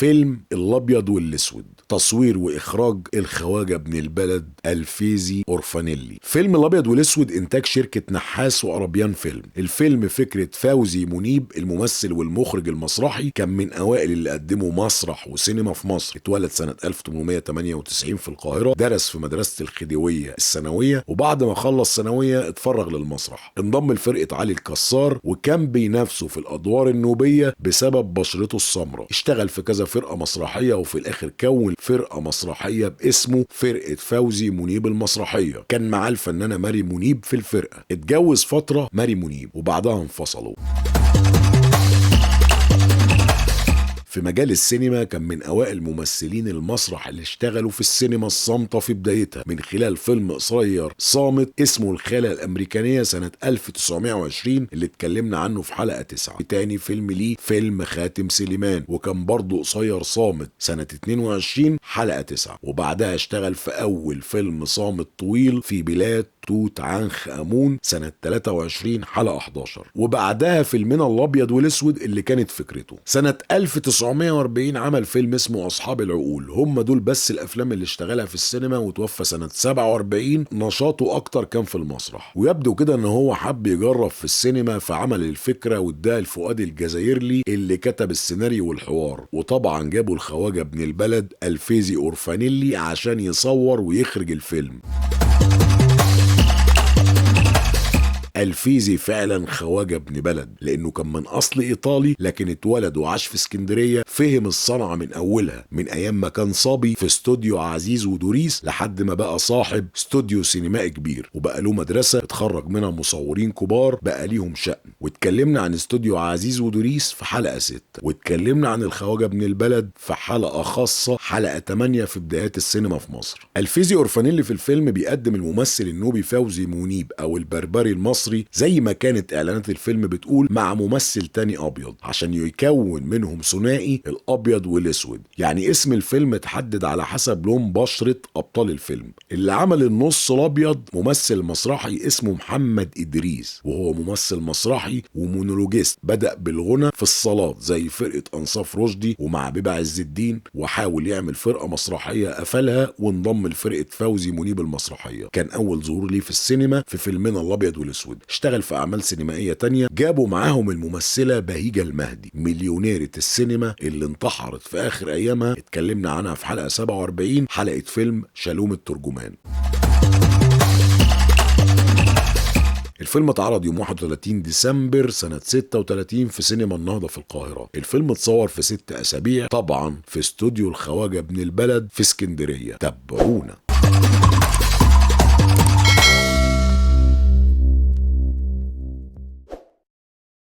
فيلم الأبيض والأسود، تصوير وإخراج الخواجة ابن البلد الفيزي أورفانيلي. فيلم الأبيض والأسود إنتاج شركة نحاس وعربيان فيلم. الفيلم فكرة فوزي منيب الممثل والمخرج المسرحي، كان من أوائل اللي قدموا مسرح وسينما في مصر. اتولد سنة 1898 في القاهرة، درس في مدرسة الخديوية الثانوية، وبعد ما خلص ثانوية اتفرغ للمسرح. انضم لفرقة علي الكسار، وكان بينافسه في الأدوار النوبية بسبب بشرته السمراء. اشتغل في كذا فرقة مسرحية، وفي الآخر كون فرقة مسرحية باسمه، فرقة فوزي منيب المسرحية. كان معاه الفنانة ماري منيب في الفرقة. اتجوز فترة ماري منيب وبعدها انفصلوا. في مجال السينما كان من أوائل ممثلين المسرح اللي اشتغلوا في السينما الصامتة في بدايتها، من خلال فيلم قصير صامت اسمه الخالة الأمريكانية سنة 1920 اللي اتكلمنا عنه في حلقة 9. تاني فيلم ليه فيلم خاتم سليمان، وكان برضه قصير صامت سنة 22 حلقة 9. وبعدها اشتغل في أول فيلم صامت طويل في بلاد توت عنخ آمون سنة 23 حلقة 11. وبعدها فيلمنا الأبيض والأسود اللي كانت فكرته سنة 1940 عمل فيلم اسمه أصحاب العقول. هم دول بس الأفلام اللي اشتغلها في السينما، وتوفى سنة 47. نشاطه أكتر كان في المسرح، ويبدو كده إن هو حب يجرب في السينما، فعمل الفكرة واداها لفؤاد الجزائرلي اللي كتب السيناريو والحوار، وطبعا جابوا الخواجة ابن البلد الفيزي أورفانيلي عشان يصور ويخرج الفيلم. الفيزي فعلا خواجة ابن بلد، لانه كان من اصل ايطالي لكن اتولد وعاش في اسكندرية، فهم الصنعة من اولها، من ايام ما كان صبي في استوديو عزيز ودوريس لحد ما بقى صاحب استوديو سينمائي كبير، وبقى له مدرسة اتخرج منها مصورين كبار بقى ليهم شأن. واتكلمنا عن استوديو عزيز ودوريس في حلقة 6، واتكلمنا عن الخواجة ابن البلد في حلقة خاصة حلقة 8 في بدايات السينما في مصر. الفيزي أورفانيلي في الفيلم بيقدم الممثل النوبي فوزي منيب او البربري المصري زي ما كانت اعلانات الفيلم بتقول، مع ممثل تاني ابيض عشان يكون منهم ثنائي الابيض والاسود. يعني اسم الفيلم اتحدد على حسب لون بشرة ابطال الفيلم. اللي عمل النص الابيض ممثل مسرحي اسمه محمد ادريس، وهو ممثل مسرحي ومونولوجيست، بدأ بالغنى في الصالات زي فرقة انصاف رشدي ومع بيبة عز الدين، وحاول يعمل فرقة مسرحية قفلها وانضم لفرقة فوزي منيب المسرحية. كان اول ظهور ليه في السينما في فيلمنا الابيض والاسود. اشتغل في اعمال سينمائية تانية جابوا معاهم الممثلة بهيجة المهدي، مليونيرة السينما اللي انتحرت في اخر ايامها، اتكلمنا عنها في حلقة 47 حلقة فيلم شالوم الترجمان. الفيلم اتعرض يوم 31 ديسمبر سنة 36 في سينما النهضة في القاهرة. الفيلم اتصور في 6 أسابيع طبعا في استوديو الخواجة ابن البلد في اسكندرية. تابعونا.